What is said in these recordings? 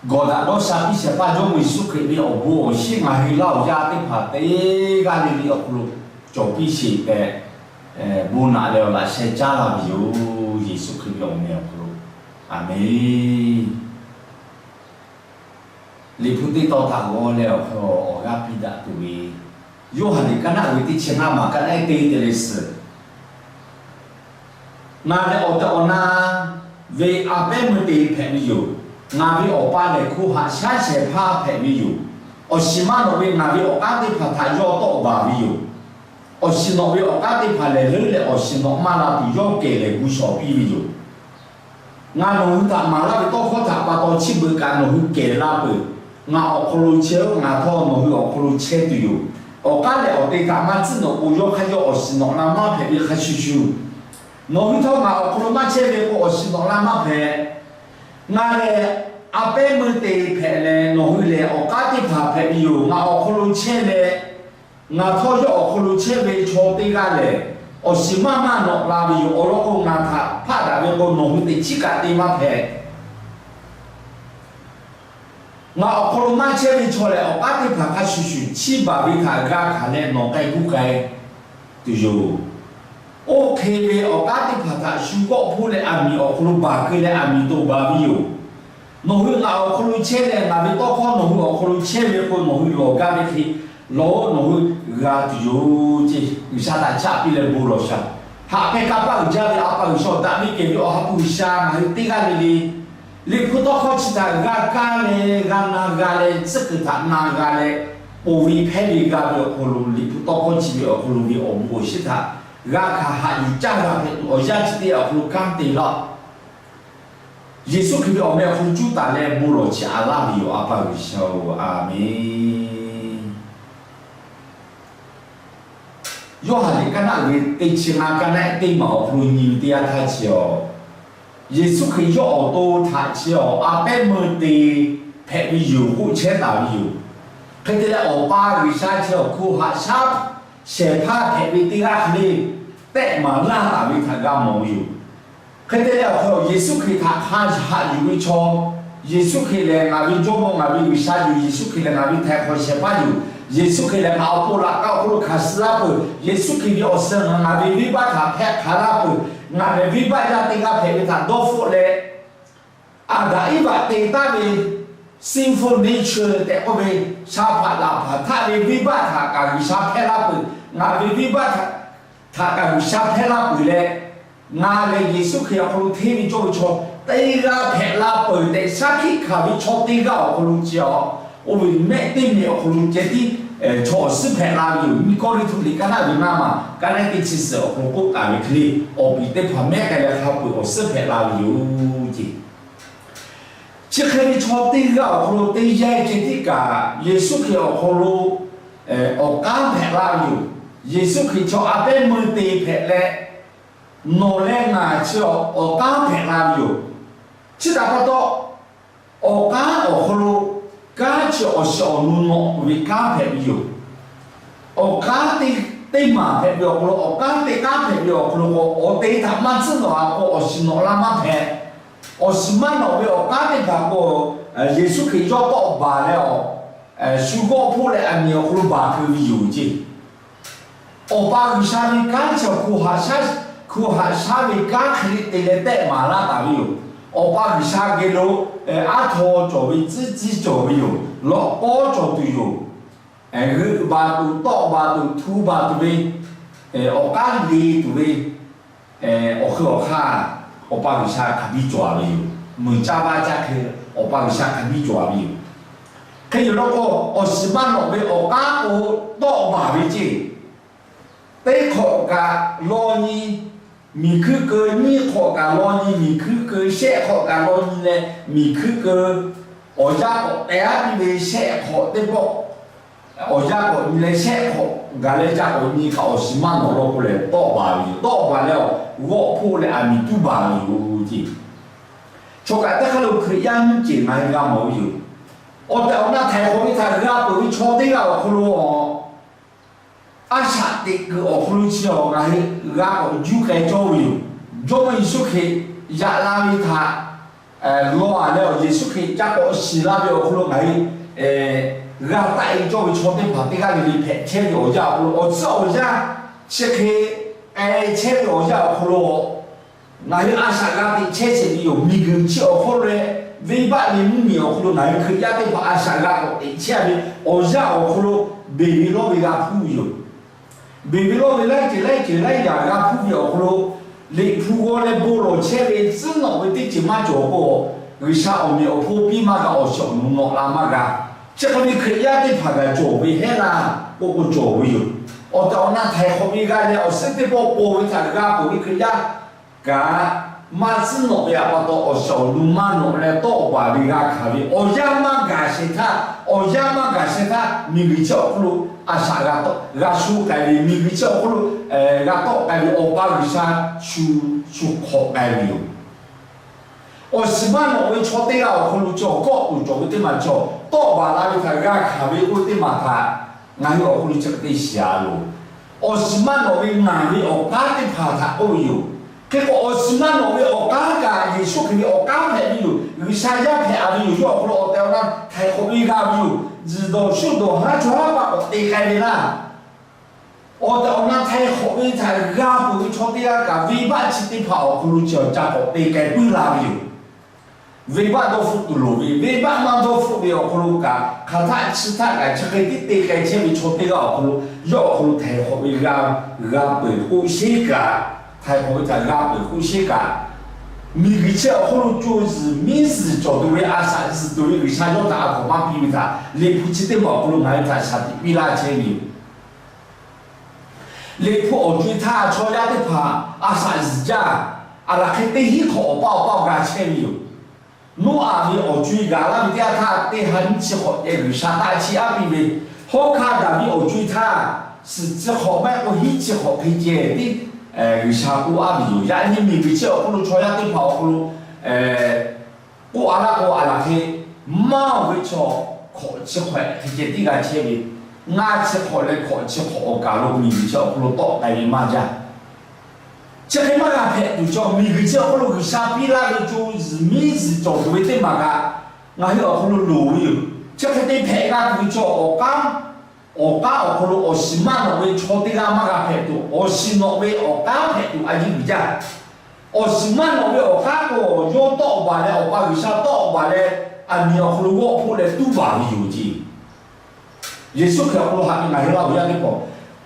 gawˬ daꞈ dawˇ sha piˇ shehˍ hpaˇ Jawˇmawˇ Yeˍsuˆ Hkriꞈ ve awˬ bon awˬ shinˉ ngaˬ hui Laˇ huˍ yaˇ teˇ hpaˍ teˇ g'aˇ le le awˬ hk'aw lo cawˬ piˇ sheˍ tehꞈ, bon naꞈ leh awˬ laꞈ sheh caˉ laˇ ve yoˬ. Yeˍsuˆ Hkriꞈ ve awˬ meh awˬ hk'aw lo, Aˍmenˬ. Liꞈ hpu teˇ tawn htaꞈ g'aw leh awˬ hk'aw lo awˬ g'aˇ piˇ daꞈ tuˬ ve, Yoˇhanˬ liꞈ kaˉ naˆ ve teˇ chi ngaˇ maˬ kaˉ naˆ te te leh suhˍ Ngaˬ lehˬ awˬ tehˬ awˬ na ve a pehˉ meuˇ te hpehꞈ ve yoˬ. Ngaˬ ve Awˬ pa lehˬ hko haꞈ shaˉ shehˍ hpaˇ hpehꞈ ve yoˬ. Awˬ shiˍ maˇ nawꞈ ve ngaˬ ve awˬ k'aˉ teˇ hpaˍ htaꞈ yawˇ tawˆ baˬ ve yoˬ. Awˬ shiˍ nawꞈ ve awˬ k'aˉ teˇ hpaˍ lehˬ leuˉ leh awˬ shiˍ nawꞈ maˇ la tuˬ yawˇ kehˬ lehˬ gu shawˍ piˇ ve yoˬ. Ngaˬ nawˬ hui htaꞈ maˍ laˇ ve tawˇ hkawˇ htaꞈ pa taw chi beuꞈ kaꞈ nawˬ hui kehˬ la peuˬ. Ngaˬ awˬ hk'aw lo chehˇ-oˆ, ngaˬ htawˇ nawˬ hui awˬ hk'aw lo chehˇ tuˬ yoˬ. Awˬ k'aˉ lehˬ awˬ te htaꞈ maˇ tcuhˉ nawꞈ k'o, yawˇ hk'aˇ yawˇ awˬ shiˍ nawꞈ la maˇ hpehꞈ ve hk'a shuˍ shuˍ, nawˬ hui htawˇ ngaˬ awˬ hk'aw lo maˇ chehˇ ve k'o, awˬ shiˍ nawꞈ la maˇ hpehꞈ. Ngaˬ lehˬ a pehˉ meuˇ te hpehꞈ leh, nawˬ hui lehˬ awˬ k'aˉ teˇ hpaˍ hpehꞈ ve yoˬ. Ngaˬ awˬ hk'aw lo chehˇ leh, ngaˬ htawˇ yawˇ awˬ hk'aw lo chehˇ ve chaw teˇ g'aˇ lehˬ, awˬ shiˍ maˇ maˇ nawꞈ la ve yoˬ. Awˬ lawn k'o, ngaˬ htaꞈ hpaˆ daꞈ ve k'o, nawˬ hui teꞈ chiˉ kaꞈ te maˇ hpehꞈ. Ngaˬ awˬ hk'aw lo maˇ chehˇ ve chaw lehˬ, awˬ k'aˉ teˇ hpaˍ hk'a shuˍ shuˍ chiˇ baˬ ve htaꞈ g'a hkanˍ leh nawˬ k'ai guˇ k'ai tuˬ yoˬ. Oˇ hk'e ve awˬ k'aˉ teˇ hpaˍ htaꞈ shu g'awˆ hpoˆ leh aˬ miˍ awˬ hk'aw lo baˬ keu leh aˬ miˍ toꞈ baˬ ve yoˬ. Nawˬ hui ngaˬ awˬ hk'aw lo chehˇ leh ngaˬ ve tawˇ hkawˇ nawˬ hui awˬ hk'aw lo chehˇ ve k'o, nawˬ hui lawˬ gaˇ ve hk'e lawˬ-oˆ, nawˬ hui g'a tuˬ yoˬ ceˇ. G'uiˬsha htaꞈ chaꞈ piˇ leh bon lawˬ sha. Haꞈ pehnˇ kanˇ paˆ uiˍ jaˇ ve A pa G'uiˬsha, awˬ daꞈ ve kehˬ ve Awˬ ha hpu G'uiˬsha, ngaˬ hui teˇ g'aˇ le le Liꞈ hpu tawˇ hkawˇ chi htaꞈ g'a kaˇ leh g'a na g'a leh tcuhˉ kuiˬ htaꞈ na g'a leh, ponˬ ve hpehˇ ve g'a ve awˬ hk'aw lo, Liꞈ hpu tawˇ hkawˇ chi ve awˬ hk'aw lo ve awˬ bon awˬ shinˉ htaꞈ g'a hkanˍ haꞈ yuˬ caˇ g'a hpehꞈ tuˬ awˬ yanˇ chi teˇ awˬ hk'aw lo kanˉ te laˇ-oˆ. Yeˍsuˆ Hkriꞈ ve awˬ meh awˬ hk'aw lo cuˇ taˍ leh bon lawˬ chiˇ aꞈ laˇ ve yoˬ. A pa G'uiˬsha-oˬ, Aˍmenˬ. Yoˇhanˬ liꞈ kaˉ naˆ ve teˇ chi ngaˇ kaˉ naˆ teˇ maˬ awˬ hk'aw lo nyi ve teˇ yanˇ htaˇ chi-awˬ, Yeˍsuˆ Hkriꞈ yawˇ awˬ to htaꞈ chi-awˬ a pehˉ meuˇ te hpehꞈ ve yoˬ k'oˆ chehˇ taˍ ve yoˬ. Hk'e te leh Awˬ pa G'uiˬsha chi-awˬ hko haꞈ shaˉ shehˍ hpaˇ hpehꞈ ve teˇ g'aˇ hk'e le tehˆ maˍ laˇ taˍ ve htaꞈ g'a mawˬ ve yoˬ. Hk'e te leh awˬ hk'aw Yeˍsuˆ Hkriꞈ htaꞈ hk'a haꞈ yuˬ ve chaw, Yeˍsuˆ Hkriꞈ lehˬ ngaˬ ve Jawˇmawˇ, ngaˬ ve G'uiˬsha yoˬ. Yeˍsuˆ Hkriꞈ lehˬ ngaˬ ve htaiˍ hk'awꞈ shehˍ hpaˇ yoˬ. Yeˍsuˆ Hkriꞈ lehˬ ngaˬ awˬ pon laꞈ ka awˬ hk'aw lo hkanˍ suh laˇ peuˬ. Yeˍsuˆ Hkriꞈ ve awˬ suh ngaˬ ve venˇbaˆ htaꞈ hpehꞈ hk'aˬ laˇ peuˬ. Ngaˬ lehˬ venˇbaˆ yaˇ teˇ g'aˇ hpehꞈ ve htaꞈ dawˇ hpfuhˆ leh, Aˍdanˍ Iˉvaꞈ te taˍ ve sinful nature tehꞈ k'oˆ ve, sha hpaꞈ laꞈ hpaˍ htaˆ ve venˇbaˆ htaꞈ kaꞈ G'uiˬsha hpehˇ laˇ peuˬ. Ngaˬ ve venˇbaˆ htaꞈ kaꞈ G'uiˬsha hpehˇ laˇ peuˬ leh, ngaˬ lehˬ Yeˍsuˆ Hkriꞈ awˬ hk'aw lo hteˇ ve cawˇ ve chaw teˇ g'aˇ hpehꞈ la peuˬ tehꞈ shaˉ hkiˆ hkanˍ ve chaw teˇ g'aˇ awˬ hk'aw lo ceh-awˬ, oˇ ve mehˆ teˇ mehˆ awˬ hk'aw lo ceh tiˉ chaw awˬ suhˉ hpehꞈ la ve yoˬ. Miˬ kawˇrenˍhtuˆ liꞈ kaˉ naˆ ve ngaˇ maˬ kaˉ naˆ teˇ chi suhˍ awˬ hk'aw lo k'oˆ taˍ ve hk'e le, awˬ piˍ teˇ hpaˍ mehˉ k'ai leh hk'a peu-eˬ awˬ suhˉ hpehꞈ la ve yoˬ ceˇ. Chi hk'e ve chaw teˇ g'aˇ awˬ hk'aw lo teˇ yanˇ ceh tiˉ kaꞈ Yeˍsuˆ Hkriꞈ awˬ hk'aw lo awˬ k'aˉ hpehꞈ la ve yoˬ. Yeˍsuˆ Hkriꞈ chaw a pehˉ meuˇ te hpehꞈ leh, nawˬ leh ngaˬ chi awˬ k'aˉ hpehꞈ la ve yoˬ. Chi htaꞈ pa taw, awˬ k'aˉ awˬ hk'aw lo kanˉ chi awˬ shiˍ awˬ nu nawꞈ ve kanˉ hpehꞈ ve yoˬ. Awˬ k'aˉ teˇ maˬ hpehꞈ ve awˬ hk'aw lo, awˬ k'aˉ teˇ k'aˉ hpehꞈ ve awˬ hk'aw lo k'o, awˬ te htaꞈ maˇ tcuhˉ nawꞈ-a k'o, awˬ shiˍ nawꞈ la maˇ hpehꞈ. Awˬ shiˍ maˇ nawꞈ ve awˬ k'aˉ teˇ hpaˍ k'o, Yeˍsuˆ Hkriꞈ yawˇ tawˆ baˬ leh, shu g'awˆ hpoˆ leh aˬ miˍ awˬ hk'aw lo baˬ keu ve yoˬ ceˇ. Awˬ pa G'uiˬsha ve kanˉ chi awˬ hko haꞈ shaˉ ve kanˉ hk'e le te leh tehˆ maˍ laˇ taˍ ve yoˬ. Awˬ pa G'uiˬsha geh lo aˉ htaw cawˬ ve, tcuhˉ tcuhˉ cawˬ ve yoˬ. Lawꞈ k'awˉ cawˬ tuˬ yoˬ. G'euꞈ baˬ tuˬ, tawˆ baˬ tuˬ, htu baˬ tuˬ ve, awˬ k'aˉ le tuˬ ve, awˬ hk'eun awˬ hk'aˇ Awˬ pa G'uiˬsha hk'aˬ biˇ cawˬ-a ve yoˬ. Meuˬ caˇ vaˇ caˇ hk'e Awˬ pa G'uiˬsha hk'aˬ biˇ cawˬ-a ve yoˬ. Hk'e yoˬ law k'o, awˬ shiˍ maˇ nawꞈ ve awˬ k'aˉ k'o, tawˆ baˬ ve ceˇ. Teˇ hk'awꞈ kaꞈ law nyi miˬ hkuiˉ keu, nyiˇ hk'awꞈ kaꞈ law nyi miˬ hkuiˉ keu, shehˆ hk'awꞈ kaꞈ law nyi leh miˬ hkuiˉ keu, awˬ yanˇ k'awꞈ te-a piˇ ve shehˆ hk'awꞈ teˇ pawˆ, awˬ yanˇ k'awꞈ nyi leh shehˆ hk'awꞈ gaˬ leh yanˇ k'awꞈ nyi kaꞈ awˬ shiˍ maˇ nawꞈ law k'o lehˬ, tawˆ baˬ ve yoˬ. Tawˆ baˬ leh awˬ g'awˆ hpoˆ leh aˬ miˍ tuˉ baˬ ve yoˬ ceˇ. Chaw kaꞈ teˇ hk'aˇ lo Hkriꞈ yaˇ nyiˇ ceuˬ ngaˬ hui g'a mawˬ ve yoˬ. Awˬ tehˬ awˬ na htaiˍ hk'awꞈ ve htaꞈ g'a peuˬ ve chaw teˇ g'aˇ awˬ hk'aw lo awˬ a shaꞈ teꞈ kuiˬ awˬ hk'aw lo chi awˬ ngaˬ hui g'a k'awꞈ juˇ k'ai cawˇ ve yoˬ. Jawˇmawˇ Yeˍsuˆ Hkriꞈ yaꞈ la ve htaꞈ law a leh awˬ Yeˍsuˆ Hkriꞈ ca k'awꞈ shiˍ la ve awˬ hk'aw lo ngaˬ hui g'a taˆ e cawˇ ve chaw teˇ hpaˍ teˇ g'aˇ le le hpehꞈ chehˇ ve awˬ yanˇ awˬ hk'aw lo awˬ tcuhˉ awˬ yanˇ chi hk'e k'ai chehˇ ve awˬ yanˇ awˬ hk'aw lo ngaˬ hui a shaꞈ g'a teꞈ chehˇ sheˍ ve yoˬ. Miˬguiˬ chi awˬ hk'oˆ lo leh venˇbaˆ ve mvuhˇmiˬ awˬ hk'aw lo ngaˬ hui Hkriꞈ yaˇ teˇ hpaˍ a shaꞈ g'a k'awꞈ teꞈ chehˇ ve awˬ yanˇ awˬ hk'aw lo beˬ ve lawˇ ve g'a hpuˇ ve yoˬ. Beˬ ve lawˇ ve laiˉ ceuˬ laiˉ ceuˬ laiˉ yaꞈ g'a hpuˇ ve awˬ hk'aw lo, Liꞈ hpu g'aw leh bon lawˬ chehˇ ve tcuhˉ nawꞈ ve teˇ ceuˬ maˇ cawˬ k'o, G'uiˬsha awˬ meꞈ awˬ hponˇ piˇ maˇ g'a, awˬ shiˍ awˬ nu nawꞈ la maˇ g'a. Chi hk'e ve Hkriꞈ yaˇ teˇ hpaˍ kaꞈ cawˬ ve heˆ laˇ k'oˆ k'o cawˬ ve yoˬ. Awˬ tehˬ awˬ na htaiˍ hk'awꞈ ve g'a leh awˬ suhˉ teˇ pawˆ pon ve htaꞈ g'a peuˬ ve Hkriꞈ yaˇ kaꞈ, maˇ tcuhˉ nawꞈ ve a pa taw awˬ shiˍ awˬ nu maˇ nawꞈ leh tawˆ baˬ ve g'a hkanˍ ve awˬ yanˇ maˇ gaˬ shehˍ htaˇ, awˬ yanˇ maˇ gaˬ shehˍ htaˇ miˬguiˬ chi awˬ hk'oˆ lo a shaꞈ g'a tawˆ g'a shu k'ai ve, miˬguiˬ chi awˬ hk'oˆ lo g'a tawˆ k'ai ve Awˬ pa G'uiˬsha shu shu hk'awꞈ k'ai ve yoˬ. Awˬ shiˍ maˇ nawꞈ ve chaw teˇ g'aˇ awˬ hk'aw lo cawˬ kawˆ tuˬ cawˬ ve teˇ maˬ cawˬ, tawˆ baˬ la ve htaꞈ g'a hkanˍ ve k'oˆ ve teˇ maˬ htaꞈ ngaˬ hui awˬ hk'aw lo chi hk'e te shiˍ a loˬ. Awˬ shiˍ maˇ nawꞈ ve ngaˬ ve awˬ k'aˉ teˇ hpaˍ htaꞈ k'oˆ ve yoˬ. Hk'e k'o, awˬ shiˍ maˇ nawꞈ ve awˬ k'aˉ kaꞈ Yeˍsuˆ Hkriꞈ ve awˬ k'aˉ hpehꞈ ve yoˬ. G'uiˬsha yaˇ hpehꞈ a ve yoˬ. Yawˇ awˬ hk'aw lo awˬ tehˬ awˬ na htaiˍ hk'awꞈ ve g'a ve yoˬ. Tzuhˬ dawˬ shuˆ dawˬ haˉ chaw haˉ paˆ k'awꞈ te k'ai ve laˇ. Awˬ tehˬ awˬ na htaiˍ hk'awꞈ ve htaꞈ g'a peuˬ ve chaw teˇ g'aˇ kaꞈ, venˇbaˆ chi teˇ hpaˍ awˬ hk'aw lo chi awˬ ca k'awꞈ te k'ai puiˉ la ve yoˬ. Venˇbaˆ dawˇ hpfuhˆ tuˬ loˍ ve, venˇbaˆ maˇ dawˇ hpfuhˆ ve awˬ hk'aw lo kaꞈ, hk'aˬ htaˆ chi htaˆ kaꞈ chi hk'e tiˉ te k'ai chehˇ ve chaw teˇ g'aˇ awˬ hk'aw lo, yawˇ awˬ hk'aw lo htaiˍ hk'awꞈ ve g'a, g'a peuˬ k'o sheˉ kaꞈ, htaiˍ hk'awꞈ ve htaꞈ g'a peuˬ k'o sheˉ kaꞈ, miˬguiˬ chi awˬ hk'aw lo co zuhˬ miˉ zuhˬ cawˬ tuˬ ve, a shaꞈ zuhˬ tuˬ ve G'uiˬsha yawˇ htaꞈ a hkaw maˇ piˇ ve htaꞈ Liꞈ hpu chi teˇ maˬ awˬ hk'aw lo ngaˬ hui htaꞈ shaˍ tiꞈ piˇ laˇ chehˇ ve yoˬ. Liꞈ hpu awˬ co-e htaˇ, chaw yaˇ teˇ hpaˍ a shaꞈ zuhˬ jaˇ, aˬ laˬ hk'e teˇ hinˉ hk'awꞈ awˬ paˇ awˬ paˇ g'a chehˇ ve yoˬ. Noˉaꞈ ve awˬ co-e gaˬ laˇ ve teˇ yanˇ htaˇ, teˇ ha nyiˇ chi hk'awꞈ ceh G'uiˬsha taˆ chiˇ aˉ piˇ ve, hawˉ hkanˇ daꞈ ve awˬ co-e htaˇ, suhˍ chi hk'awꞈ maˇ heˆ k'o hiˉ chi hk'awꞈ hk'e ceh tiˉ G'uiˬsha k'oˆ aˉ ve yoˬ. Yaꞈ nyi miˬguiˬ chi awˬ hk'aw lo chaw yaˇ teˇ hpaˍ awˬ hk'aw lo k'oˆ a laˇ k'o, aˬ laˬ hk'e maˇ oˬ ve chaw hk'awꞈ chi hk'awꞈ hk'e ceh tiˉ g'a chehˇ ve, ngaˇ chi hk'awꞈ leh hk'awꞈ chi hk'awꞈ awˬ kaˬ lo miˬguiˬ chi awˬ hk'aw lo tawˆ k'ai ve maˇ jaˇ. Chi hk'e maˇ g'a hpehꞈ tuˬ chaw, miˬguiˬ chi awˬ hk'aw lo G'uiˬsha piˇ laˇ ve co zuhˬ miˉ zuhˬ cawˬ tuˬ ve teˇ maˬ kaꞈ ngaˬ hui awˬ hk'aw lo loˍ ve yoˬ. Chi hk'e te hpehꞈ g'a tuˬ ve chaw awˬ k'aˉ, awˬ k'aˉ awˬ hk'aw lo awˬ shiˍ maˇ nawꞈ ve chaw teˇ g'aˇ maˇ g'a hpehꞈ tuˬ, awˬ shiˍ nawꞈ ve awˬ k'aˉ hpehꞈ tuˬ a yiˇ uiˍ jaˇ. Awˬ shiˍ maˇ nawꞈ ve awˬ k'aˉ k'o, yawˇ tawˆ baˬ leh Awˬ pa G'uiˬsha tawˆ baˬ leh, aˬ miˍ awˬ hk'aw lo g'awˆ hpoˆ leh tuˉ baˬ ve yoˬ ceˇ. Yeˍsuˆ Hkriꞈ awˬ hk'aw lo haꞈ ve ngaˬ hui laˇ awˬ yaˇ teˇ hpaˍ,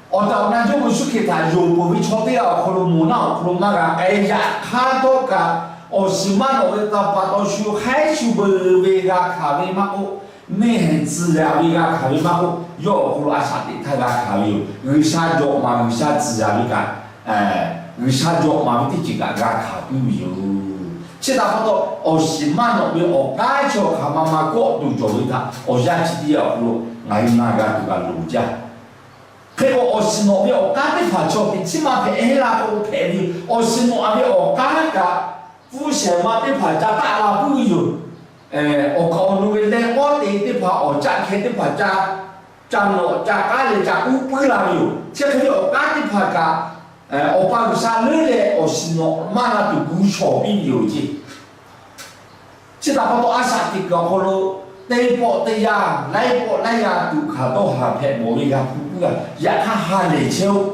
awˬ tehˬ awˬ na Jawˇmawˇ Yeˍsuˆ Hkriꞈ htaꞈ yonˍ peuˬ ve chaw teˇ g'aˇ awˬ hk'aw lo moˬ naˆ awˬ hk'aw lo maˇ g'a k'ai. Yaꞈ hk'aˇ htawˇ kaꞈ, awˬ shiˍ maˇ nawꞈ ve htaꞈ pa taw shu hk'aiˉ shu beuꞈ ve g'a hkanˍ ve maˇ k'oˆ, neˇ haiˬ tcuhˍ yaꞈ ve g'a hkanˍ ve maˇ k'oˆ, yawˇ awˬ hk'aw lo a shaꞈ teꞈ htaˇ g'a hkanˍ ve yoˬ. G'uiˬsha jawꞈ maˍ G'uiˬsha tcuhˍ yaꞈ ve kaꞈ, G'uiˬsha jawꞈ maˍ ve teˇ ceuˬ kaꞈ g'a hkanˍ puiˉ ve yoˬ. Chi htaꞈ pa taw, awˬ shiˍ maˇ nawꞈ ve awˬ k'aˉ chi awˬ hk'aˬ ma ma kawˆ tuˬ cawˬ ve htaꞈ awˬ yanˇ chi teˇ yanˇ awˬ hk'aw lo ngaˬ hui na g'a tuˬ kaꞈ loˍ jaˇ. Hk'e k'o, awˬ shiˍ nawꞈ ve awˬ k'aˉ teˇ hpaˍ chaw teꞈ chiˉ maˇ hpehꞈ heˆ laˇ k'o hpehꞈ ve yoˬ. Awˬ shiˍ nawꞈ ve awˬ k'aˉ kaꞈ, pfuhˇ shehˍ ma teˇ hpaˍ ca taˆ la puiˉ ve yoˬ. Awˬ kaˍ awˬ nu ve leh k'awˉ te teˇ hpaˍ, awˬ caˆ hkeh teˇ hpaˍ ca, ca nawꞈ ca k'aˉ leh ca k'uˉ puiˉ la ve yoˬ. Chi hk'e ve awˬ k'aˉ teˇ hpaˍ kaꞈ, Awˬ pa G'uiˬsha leuˉ leh awˬ shiˍ nawꞈ maˇ na tuˬ gu shawˍ piˇ ve yoˬ ceˇ. Chi htaꞈ pa taw, a shaꞈ teꞈ kuiˬ awˬ hk'aw lo teˇ pawˆ teˇ yanˇ, laiˉ pawˆ laiˉ yanˇ tuꞈ hkanˍ dawˇ haˍ hpehꞈ mawˬ ve g'a hpu puiˉ a. Yaꞈ hk'aˇ ha lehˬ chehˇ-oˆ.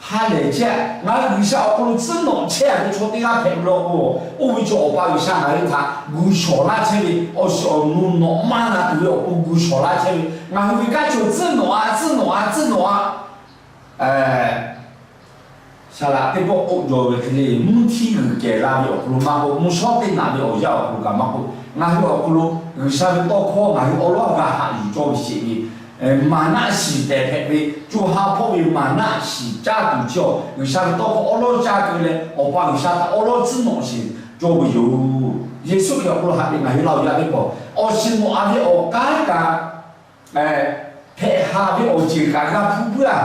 Ha lehˬ chehˇ, ngaˬ hui G'uiˬsha awˬ hk'aw lo tcuhˉ nawꞈ chehˇ a ve chaw teˇ g'aˇ hpehꞈ ve law k'o, oˇ ve chaw Awˬ pa G'uiˬsha ngaˬ hui htaꞈ gu shawˍ laˇ chehˇ ve, awˬ shiˍ awˬ nu nawꞈ maˇ na tuˬ ve awˬ pon gu shawˍ laˇ chehˇ ve, ngaˬ hui ve kanˉ chaw tcuhˉ nawꞈ a, tcuhˉ nawꞈ a, tcuhˉ nawꞈ a. Saˍ laꞈ teˇ pawˆ k'oˆ jaw ve hk'e le, mvuhˇ htiˇ g'uiˬ kehˬ la ve awˬ hk'aw lo maˇ k'oˆ, mvuhˇ shawˉ teˇ naꞈ ve awˬ yanˇ awˬ hk'aw lo kaꞈ maˇ k'oˆ, ngaˬ hui awˬ hk'aw lo G'uiˬsha ve tawˇ hkawˇ ngaˬ hui awˉ lawˉ g'a haꞈ yuˬ cawˇ ve sheˍ ve, maˍ naˆ shiˍ tehꞈ hpehꞈ ve, co ha hpawˇ ve maˍ naˆ shiˍ caˇ tuˬ chi awˬ, G'uiˬsha ve tawˇ hkawˇ awˉ lawˉ caˇ keu leh, Awˬ pa G'uiˬsha htaꞈ awˉ lawˉ tcuhˉ nawꞈ sheˍ cawˇ ve yoˬ. Yeˍsuˆ Hkriꞈ awˬ hk'aw lo haꞈ ve ngaˬ hui laˇ awˬ yaˇ teˇ hpaˍ, awˬ shiˍ nawꞈ a ve awˬ k'aˉ kaꞈ hpehꞈ ha ve awˬ ceuˬ kaꞈ g'a hpuˇ puiˉ a.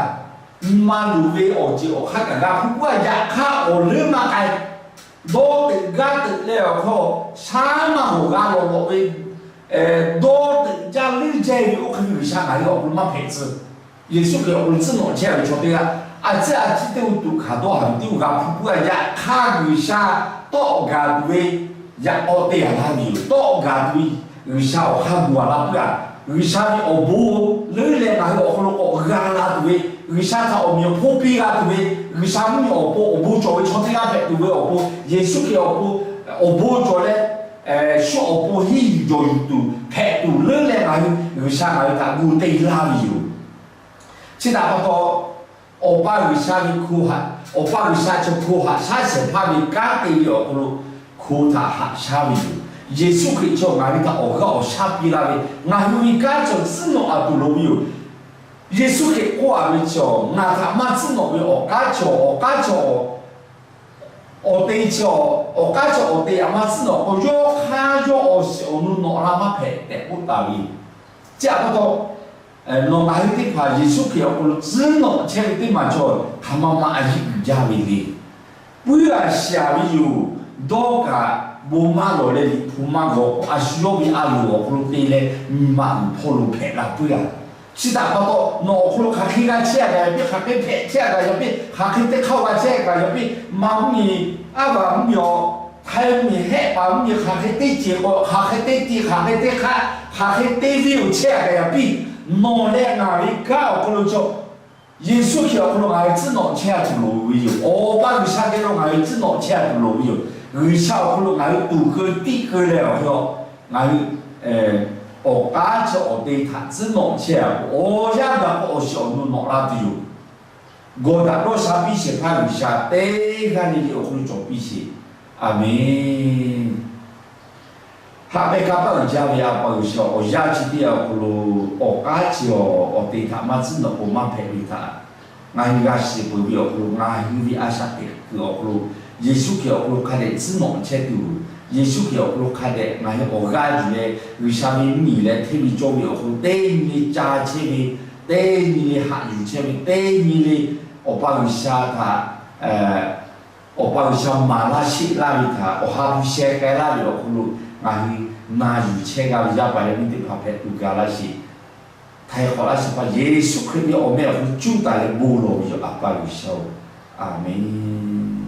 Nyi ma luˬ ve awˬ ceuˬ awˬ hk'aˇ kaꞈ g'a hpuˇ puiˉ a. Yaꞈ hk'aˇ, awˬ leuˉ maˇ k'ai. Dawˇ teuꞈ gaˇ teuꞈ leh awˬ hk'aw, shaˉ maˇ hawˬ g'a lawꞈ lawꞈ ve, dawˇ teuꞈ jaˇ leuˉ jaˇ ve oˇ hk'e ve G'uiˬsha ngaˬ hui awˬ hk'aw lo maˇ hpehꞈ tcuh. Yeˍsuˆ Hkriꞈ awˬ hk'aw lo tcuhˉ nawꞈ chehˇ ve chaw teˇ g'aˇ, a ciˉ a ciˉ teˇ g'uˇ tuꞈ hkanˍ dawˇ haˍ ve teˇ g'uˇ g'a hpuˇ puiˉ a. Yaꞈ hk'aˇ, G'uiˬsha tawˆ gaˬ tuˬ ve yaꞈ k'aw te a laˇ ve yoˬ. Tawˆ gaˬ tuˬ ve G'uiˬsha awˬ hk'aˇ gu a laˇ puiˉ a. G'uiˬsha ve awˬ bon leuˉ leh ngaˬ hui awˬ hk'aw lo k'awꞈ g'a la tuˬ ve, G'uiˬsha htaꞈ awˬ meꞈ awˬ hponˇ piˇ g'a tuˬ ve, G'uiˬsha mvuhˇmiˬ awˬ pon awˬ bon cawˬ ve chaw teˇ g'aˇ hpehꞈ tuˬ ve awˬ pon, Yeˍsuˆ Hkriꞈ awˬ pon awˬ bon cawˬ leh, shu awˬ pon henˇ yuˬ jawˬ yuˬ tuˬ hpehꞈ tuˬ leuˉ leh ngaˬ hui G'uiˬsha ngaˬ hui htaꞈ gu te laˇ ve yoˬ. Chi htaꞈ pa taw, Awˬ pa G'uiˬsha ve hko haꞈ, Awˬ pa G'uiˬsha chaw hko haꞈ shaˉ shehˍ hpaˇ ve kanˉ te ve awˬ hk'aw lo hko htaꞈ haꞈ shaˉ ve yoˬ. Yeˍsuˆ Hkriꞈ chaw ngaˬ hui htaꞈ awˬ g'aˇ awˬ shaˉ piˇ laˇ ve, ngaˬ hui ve kanˉ chaw tcuhˉ nawꞈ a tuˬ loˍ ve yoˬ. Yeˍsuˆ Hkriꞈ k'oˆ a ve chi, ngaˬ htaꞈ maˇ tcuhˉ nawꞈ ve awˬ k'aˉ chaw, awˬ k'aˉ chaw awˬ te chi, awˬ k'aˉ chaw awˬ te htaꞈ maˇ tcuhˉ nawꞈ k'o, yawˇ hk'aˇ yawˇ awˬ shiˍ awˬ nu nawꞈ la maˇ hpehꞈ tehꞈ k'oˆ taˍ ve yoˬ. Chi htaꞈ pa taw, nawˬ ngaˬ hui teˇ hpaˍ Yeˍsuˆ Hkriꞈ awˬ hk'aw lo tcuhˉ nawꞈ chehˇ ve teˇ maˬ chaw hk'aˬ ma ma a yiˆ uiˍ jaˇ ve le. Puiˉ a shiˍ a ve yoˬ. Dawˇ kaꞈ bon maˇ lawˬ leh liꞈ hpu maˇ g'aw k'o, a shu yawˇ ve a loˍ awˬ hk'aw lo te leh nyi ma uiˍ hpawˇ lo hpehꞈ la puiˉ a. Chi htaꞈ pa taw, nawˬ awˬ hk'aw lo hk'aˬ hk'e g'a chehˇ a kaꞈ yaꞈ piˇ, hk'aˬ hk'e hpehꞈ chehˇ a kaꞈ yaꞈ piˇ, hk'aˬ hk'e teˇ hk'aˇ g'a chehˇ a kaꞈ yaꞈ piˇ, ma mvuhˇmiˬ, aˉ vaˬ mvuhˇmiˬ, awˬ htaiˇ mvuhˇmiˬ, hehˆ paˍ mvuhˇmiˬ, hk'aˬ hk'e teˇ ceuˬ k'o, hk'aˬ hk'e teˇ ti, hk'aˬ hk'e teˇ hk'aˇ, hk'aˬ hk'e teˇ venˇ awˬ chehˇ a kaꞈ yaꞈ piˇ, nawˬ leh ngaˬ ve kanˉ awˬ hk'aw lo chaw Yeˍsuˆ Hkriꞈ awˬ hk'aw lo ngaˬ hui tcuhˉ nawꞈ chehˇ a tuˬ loˍ ve yoˬ. Awˬ pa G'uiˬsha geh lo ngaˬ hui tcuhˉ nawꞈ chehˇ a tuˬ loˍ ve yoˬ. G'uiˬsha awˬ hk'aw lo ngaˬ hui tuˍ keu tiˆ keu leh awˬ hk'aw lo, ngaˬ hui awˬ k'aˉ chi awˬ te htaꞈ tcuhˉ nawꞈ chehˇ a k'o, awˬ yanˇ gaˬ k'o awˬ shiˍ awˬ nu nawꞈ la tuˬ yoˬ. Gawˬ daꞈ dawˇ sha piˇ shehˍ hpaˇ G'uiˬsha teˇ g'aˇ le le awˬ hk'aw lo cawˬ piˇ sheˍ. A menˬ. Haꞈ pehˇ kaˇ paˆ uiˍ jaˇ ve A pa G'uiˬsha, awˬ yanˇ chi teˇ yanˇ awˬ hk'aw lo awˬ k'aˉ chi awˬ, awˬ te htaꞈ maˇ tcuhˉ nawꞈ k'o maˇ hpehꞈ ve htaꞈ ngaˬ hui g'a shiˍ peuˬ ve awˬ hk'aw lo, ngaˬ hui ve a shaꞈ teꞈ kuiˬ awˬ hk'aw lo Yeˍsuˆ Hkriꞈ awˬ hk'aw lo hk'a dehꞈ tcuhˉ nawꞈ chehˇ tuˬ, Yeˍsuˆ Hkriꞈ awˬ hk'aw lo hk'a dehꞈ ngaˬ hui awˬ g'aˇ yuˬ leh G'uiˬsha ve mvuhˇmiˬ leh hteˇ ve cawˇ ve awˬ hk'aw lo teˇ nyi le ca chehˇ ve, teˇ nyi le haꞈ yuˬ chehˇ ve, teˇ nyi le Awˬ pa G'uiˬsha htaꞈ, Awˬ pa G'uiˬsha maˍ laˇ sheˆ laˇ ve htaꞈ awˬ ha hpu sheh k'ai laˇ ve awˬ hk'aw lo ngaˬ hui na yuˬ chehˇ g'a ve yaˇ paˍ yaˇ miˇ teˇ hpaˍ hpehꞈ tuˬ ga laˇ sheˍ. Htaiˍ hk'awꞈ laˇ shehˍ hpaˇ Yeˍsuˆ Hkriꞈ ve awˬ meh awˬ hk'aw lo cuˇ taˍ leh bon lawˬ ve yoˬ, A pa G'uiˬsha-oˬ, A menˬ.